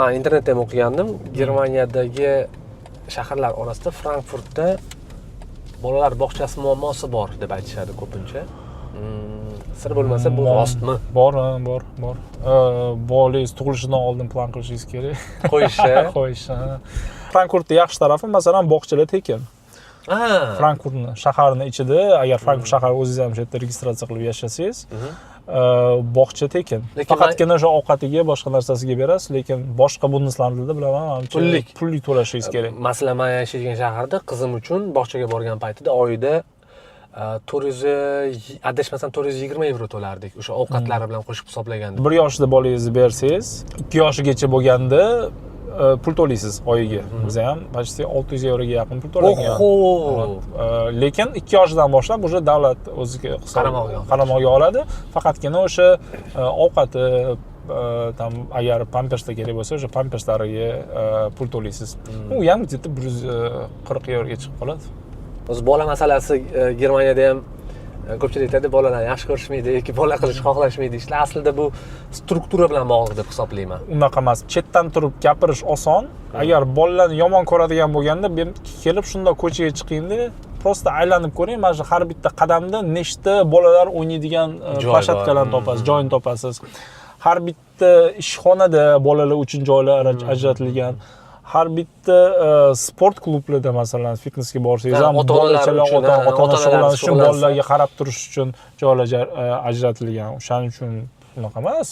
Man internetda ham o'qigandim, Germaniyadagi shaharlar orasida Frankfurtda bolalar bog'chasi muammosi bor deb aytishadi ko'pincha. Sir bo'lmasa, bu rostmi? Bor, ha, bor, bor. Bolangiz tug'ilishidan oldin plan qilishingiz kerak. Qo'yishi. Qo'yish, ha. Frankfurtda yaxshi tarafi, masalan, bog'chalar tekin. Frankfurtni shaharni ichida, agar Frankfurt shahari, o'zingiz ham o'sha yerda registratsiya qilib yashasangiz, bog'cha tekin. Lekin Faqatgina o'sha ovqatiga, boshqa narsasiga berasiz, lekin boshqa Bundeslandlarda, bilaman, manimcha, Pullik. pullik to'lashingiz kerak. Masalan, man yashaydigan shaharda qizim uchun bog'chaga borgan paytida oyida 400, adashmasam, 420 yevro to'lardik, o'sha ovqatlari bilan qo'shib hisoblaganda. 1 yoshida bolangizni bersangiz, 2 yoshigacha bo'lganda pul to'laysiz oyiga. Biz ham почти 600 yevroga yaqin pul to'lagan. Oho. Lekin 2 yoshidan boshlab уже davlat o'ziga Qaramog'iga oladi. Qaramog'iga oladi. Faqatgina o'sha ovqati, там agar pamperslar kerak bo'lsa, o'sha pamperslariga pul to'laysiz. U ham где то 140 yevroga chiqib qoladi. O'zi bola masalasi Germaniyada ham ko'pchilik aytadi, bolalarni yaxshi ko'rishmaydi yoki bola qilishni xohlashmaydi deyishlar. Aslida bu struktura bilan bog'liq deb hisoblayman. Unaqa emas, chetdan turib gapirish oson. Agar bolalarni yomon ko'radigan bo'lganda, men kelib shundoq ko'chaga chiqingda, просто aylanib ko'ring, mana shu har bitta qadamda nechta bolalar o'ynaydigan Joy bor. площадка larni topasiz, joyini topasiz. Har bitta ishxonada bolalar uchun joylar ajratilgan. Har bitta sport klublarda, masalan, fitnessga borsangiz ham ota-onalar bolachalar uchun, ota ha, ota ona ota-onalar shug'ullanish uchun, shug'ullansa. bolalarga qarab turish uchun joylar ajratilgan. O'shaning uchun unaqa emas.